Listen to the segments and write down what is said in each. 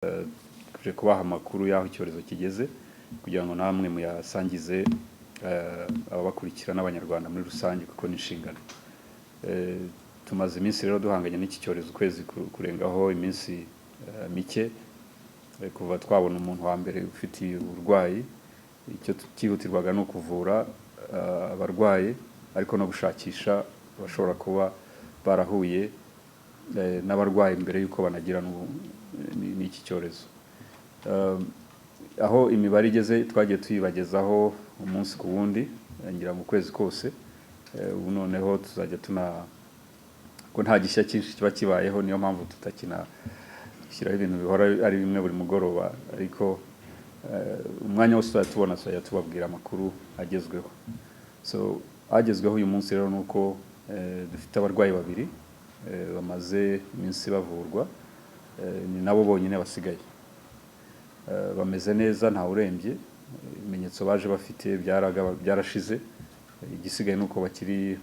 Tuje kubaha amakuru y'aho icyorezo kigeze kugira ngo namwe muyasangize ababakurikira n'Abanyarwanda muri rusange, kuko ni inshingano. Tumaze iminsi rero duhanganye n'iki cyorezo, ukwezi kurengaho iminsi mike kuva twabona umuntu wa mbere ufite uburwayi. Icyo cyihutirwaga ni ukuvura abarwayi, ariko no gushakisha abashobora kuba barahuye n'abarwayi mbere y'uko banagira n'iki cyorezo. Aho imibare igeze twagiye tuyibagezaho umunsi ku wundi, ngira mu kwezi kose. Ubu noneho tuzajya tuna ko nta gishya cyinshi kiba kibayeho, niyo mpamvu tutakina shyiraho ibintu bihora ari bimwe buri mugoroba, ariko umwanya wose tuzajya tubona tuzajya tubabwira amakuru agezweho. So agezweho uyu munsi rero ni uko dufite abarwayi babiri bamaze iminsi bavurwa, ni nabo bonyine basigaye. Bameze neza, ntawe urembye, ibimenyetso baje bafite byarashize. Igisigaye ni uko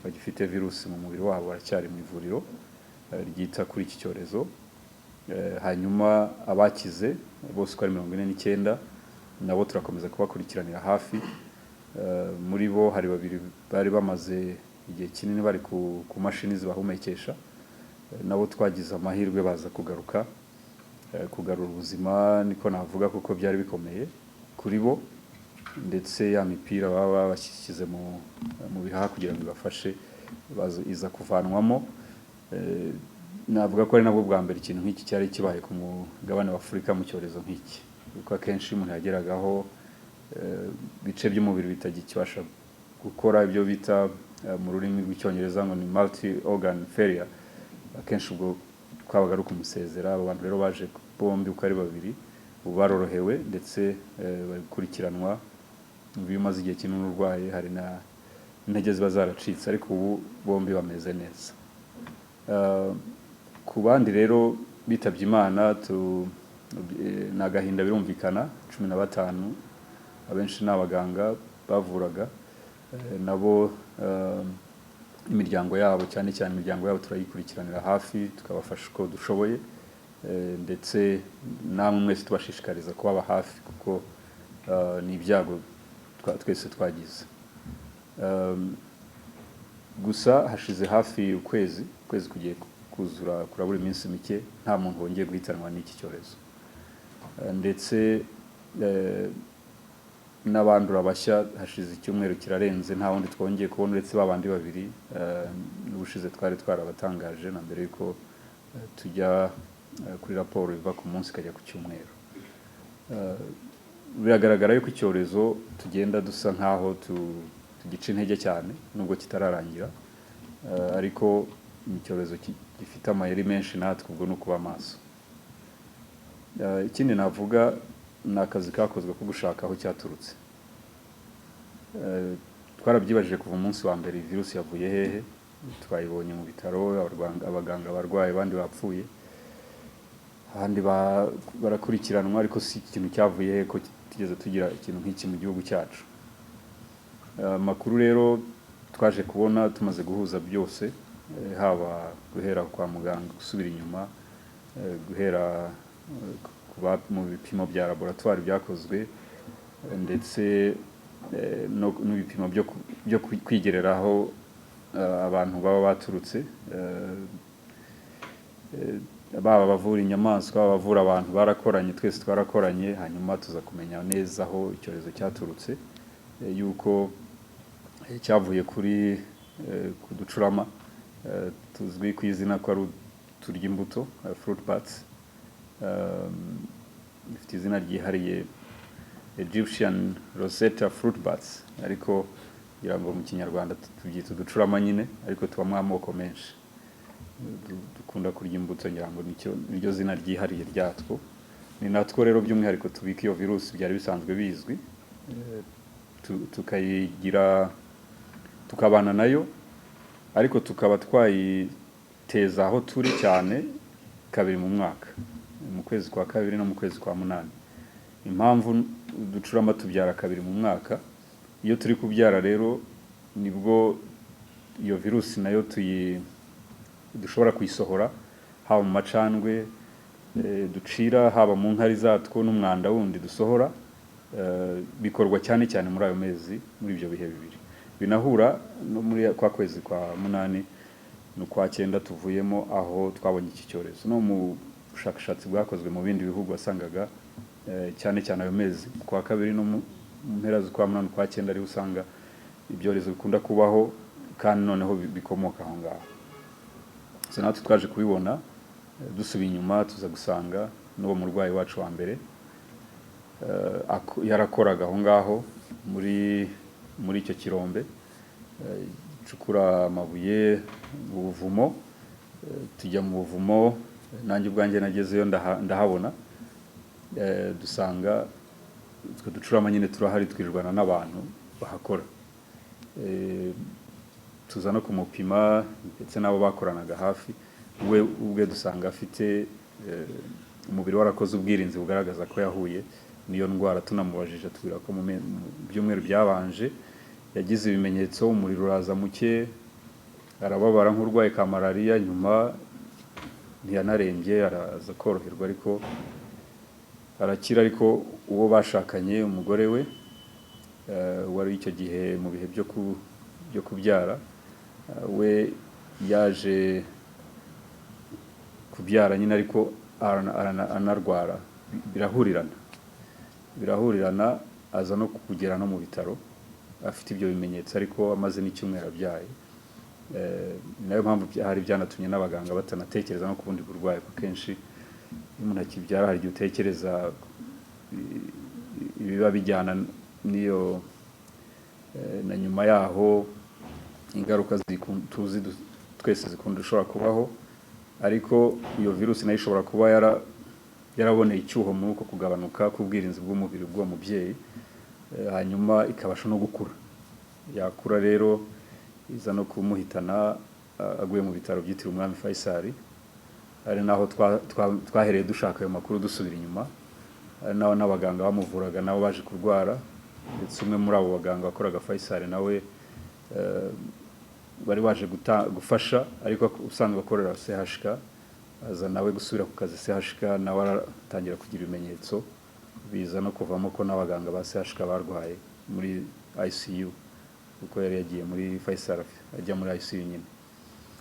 bagifite virusi mu mubiri wabo, baracyari mu ivuriro ryita kuri iki cyorezo. Hanyuma abakize bose uko ari 49 nabo turakomeza kubakurikiranira hafi. Muri bo hari babiri bari bamaze igihe kinini bari ku mashini zibahumekesha. Nabo twagize amahirwe baza kugaruka, kugarura ubuzima niko navuga, kuko byari bikomeye kuri bo, ndetse ya mipira baba bashyize mu bihaha kugira ngo ibafashe iza kuvanwamo. Navuga ko ari nabwo bwa mbere ikintu nk'iki cyari kibaye ku mugabane wa Afurika mu cyorezo nk'iki, kuko akenshi umuntu yageragaho ibice by'umubiri bitagikibasha gukora, ibyo bita mu rurimi rw'Icyongereza ngo ni multi organ failure, akenshi ubwo twabaga ari ukumusezera. Abo bantu rero baje bombi uko ari babiri ubu barorohewe, ndetse bari gukurikiranwa. Iyo umaze igihe kinini urwaye hari na intege ziba zaracitse, ariko ubu bombi bameze neza. Ku bandi rero bitabye Imana ni agahinda birumvikana, 15, abenshi ni abaganga bavuraga, nabo imiryango yabo, cyane cyane imiryango yabo turayikurikiranira hafi, tukabafasha uko dushoboye, ndetse namwe mwese tubashishikariza kubaba hafi, kuko ni ibyago twese twagize. Gusa hashize hafi ukwezi, ukwezi kugiye kuzura kurabura iminsi mike, nta muntu wongeye guhitanwa n'iki cyorezo. Ndetse n'abandura bashya hashize icyumweru kirarenze nta wundi twongeye kubona uretse ba bandi babiri n'ubushize twari twarabatangaje na mbere yuko tujya kuri raporo iva ku munsi ikajya ku cyumweru. Biragaragara yuko icyorezo tugenda dusa nkaho tugica intege cyane nubwo kitararangira, ariko ni icyorezo gifite amayeri menshi, natwe ubwo ni ukuba maso. Ikindi navuga ni akazi kakozwe ko gushaka aho cyaturutse. Twarabyibajije kuva umunsi wa mbere, iyi virusi yavuye hehe? Twayibonye mu bitaro, abaganga barwaye, abandi bapfuye, abandi barakurikiranwa, ariko si ikintu cyavuye hehe ko tutigeze tugira ikintu nk'iki mu gihugu cyacu? Amakuru rero twaje kubona tumaze guhuza byose, haba guhera kwa muganga gusubira inyuma, guhera mu bipimo bya laboratwari byakozwe, ndetse n'ibipimo byo kwigereraho abantu baba baturutse, baba abavura inyamaswa, baba abavura abantu, barakoranye, twese twarakoranye, hanyuma tuza kumenya neza aho icyorezo cyaturutse, yuko cyavuye ku ducurama tuzwi ku izina ko ari uturya imbuto, fruit bats, bifite izina ryihariye Egyptian Rosetta fruit bats, ariko ngira ngo mu Kinyarwanda tubyita uducurama nyine, ariko tubamo amoko menshi. Dukunda kurya imbuto, ngira ngo nicyo niryo zina ryihariye ryatwo. Ni natwo rero by'umwihariko tubika iyo virusi, byari bisanzwe bizwi, tukayigira tukabana nayo, ariko tukaba twayiteza aho turi cyane kabiri mu mwaka, mu kwezi kwa kabiri no mu kwezi kwa munani. Impamvu uducurama tubyara kabiri mu mwaka, iyo turi kubyara rero nibwo iyo virusi nayo dushobora kuyisohora, haba mu macandwe. ducira haba mu nkari zatwo n'umwanda wundi dusohora, bikorwa cyane cyane muri ayo mezi, muri ibyo bihe bibiri binahura no muri kwa kwezi kwa munani n'ukwa cyenda tuvuyemo, aho twabonye iki cyorezo. No mu bushakashatsi bwakozwe mu bindi bihugu wasangaga cyane cyane ayo mezi kwa kabiri no mu mpera z'ukwa munani, ukwa cyenda, ariho usanga ibyorezo bikunda kubaho kandi noneho bikomoka aho ngaho. So natwe twaje kubibona, dusubiye inyuma tuza gusanga n'uwo murwayi wacu wa mbere yarakoraga aho ngaho muri icyo kirombe gicukura amabuye mu buvumo. Tujya mu buvumo, nanjye ubwanjye nagezeyo ndahabona. Dusanga utwo ducurama nyine turahari, twirirwana n'abantu bahakora. Tuza no kumupima ndetse n'abo bakoranaga hafi, we ubwe dusanga afite umubiri warakoze ubwirinzi bugaragaza ko yahuye n'iyo ndwara. Tunamubajije atubwira ko mu byumweru byabanje yagize ibimenyetso, umuriro uraza muke, arababara nk'urwaye ka malariya, nyuma ntiyanarembye, araza koroherwa ariko arakira. Ariko uwo bashakanye, umugore we, wari icyo gihe mu bihe byo kubyara, we yaje kubyara nyine ariko anarwara, birahurirana, aza no kugera no mu bitaro afite ibyo bimenyetso ariko amaze n'icyumweru abyaye. Ni nayo mpamvu hari byanatumye n'abaganga batanatekereza no ku bundi burwayi, kuko kenshi iyo umuntu akibyara hari igihe utekereza ibiba bijyana n'iyo na nyuma yaho, ingaruka tuzi twese zikunda ushobora kubaho. Ariko iyo virusi nayo ishobora kuba yaraboneye icyuho muri uko kugabanuka k'ubwirinzi bw'umubiri bw'uwo mubyeyi, hanyuma ikabasha no gukura. Yakura rero iza no kumuhitana, aguye mu bitaro byitiriwe Umwami Faisal, ari naho twahereye dushaka ayo makuru dusubira inyuma, ari naho n'abaganga bamuvuraga nabo baje kurwara. Ndetse umwe muri abo baganga wakoraga Faisal nawe, bari baje gufasha ariko usanzwe akorera CHK, aza nawe gusubira ku kazi CHK, nawe aratangira kugira ibimenyetso, biza no kuvamo ko n'abaganga ba CHK barwaye muri ICU, kuko yari yagiye muri Faisal ajya muri ICU nyine.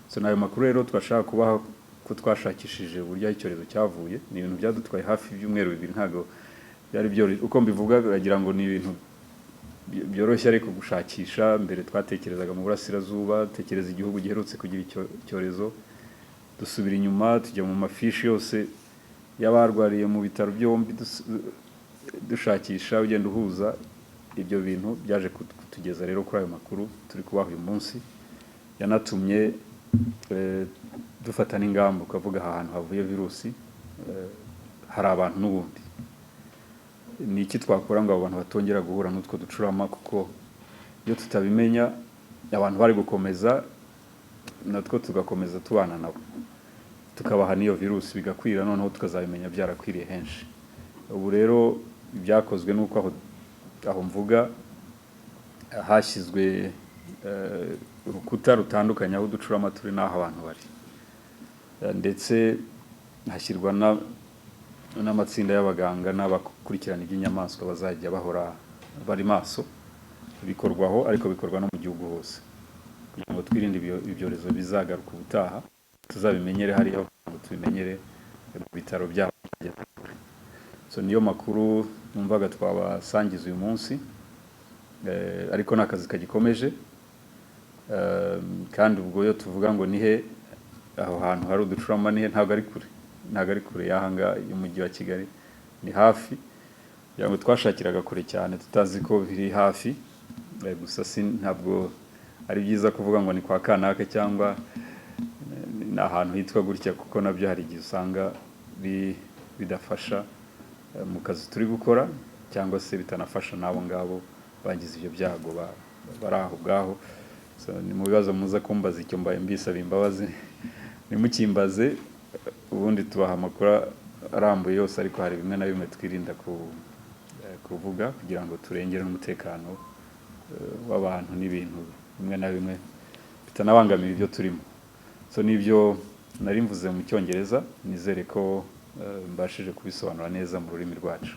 So nayo makuru rero twashaka kubaha ko twashakishije uburyo aho icyorezo cyavuye. Ni ibintu byadutwaye hafi ibyumweru 2, ntabwo byari byoroshye. Uko mbivuga biragira ngo ni ibintu byoroshye, ariko gushakisha, mbere twatekerezaga mu burasirazuba, dutekereza igihugu giherutse kugira icyo cyorezo, dusubira inyuma tujya mu mafishi yose y'abarwariye mu bitaro byombi, dushakisha, ugenda uhuza ibyo bintu, byaje kutugeza rero kuri ayo makuru turi kubaha uyu munsi, yanatumye dufata n'ingamba, ukavuga aha hantu havuye virusi, hari abantu n'ubundi, ni iki twakora ngo abo bantu batongera guhura n'utwo ducurama? Kuko iyo tutabimenya abantu bari gukomeza natwo tugakomeza tubana nabo, tukabaha n'iyo virusi bigakwira, noneho tukazabimenya byarakwiriye henshi. Ubu rero ibyakozwe ni uko aho mvuga hashyizwe urukuta rutandukanye aho uducurama turi n'aho abantu bari, ndetse hashyirwa n'amatsinda y'abaganga n'abakurikirana iby'inyamaswa bazajya bahora bari maso. Bikorwaho ariko bikorwa no mu gihugu hose kugira ngo twirinde ibyorezo bizagaruka ubutaha, tuzabimenyere hariya kugira ngo tubimenyere mu bitaro byabo. So niyo makuru numvaga twabasangiza uyu munsi, ariko ni akazi kagikomeje. Kandi ubwo iyo tuvuga ngo nihe aho hantu hari uducurama, nihe, ntabwo ari kure, ntabwo ari kure y'aha ngaha y'umujyi wa Kigali, ni hafi, kugira ngo twashakiraga kure cyane tutazi ko biri hafi. Gusa si ntabwo ari byiza kuvuga ngo ni kwa kanaka cyangwa ni ahantu hitwa gutya, kuko nabyo hari igihe usanga bidafasha mu kazi turi gukora, cyangwa se bitanafasha n'abo ngabo bagize ibyo byago bari aho ubwaho. So, ni mu bibazo muza kumbaza icyo mbaye mbisaba imbabazi, ntimukimbaze. Ubundi tubaha amakuru arambuye yose, ariko hari bimwe na bimwe twirinda kuvuga kugira ngo turengere n'umutekano w'abantu n'ibintu bimwe na bimwe bitanabangamira ibyo turimo. So nibyo nari mvuze mu Cyongereza, nizere ko mbashije kubisobanura neza mu rurimi rwacu.